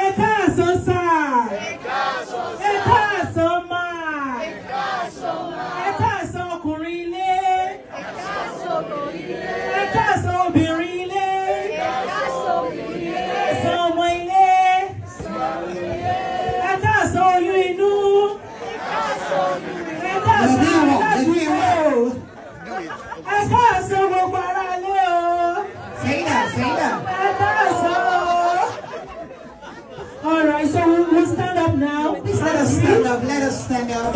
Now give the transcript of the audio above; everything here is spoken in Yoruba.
Ẹ káàsán sir. Ẹ káàsán ma. Ẹ káàsán ọkùnrin ilé. Ẹ káàsán obìnrin ilé. Ẹ káàsán ọmọ ilé. Ẹ káàsán oyún inú. Ẹ káàsán aládùúgbò. Ẹ káàsán gbogbo ará ilé o. Say that, say that. Ẹ káàsán o. All right, so we'll stand up now. Please let us stand up. Let us stand up.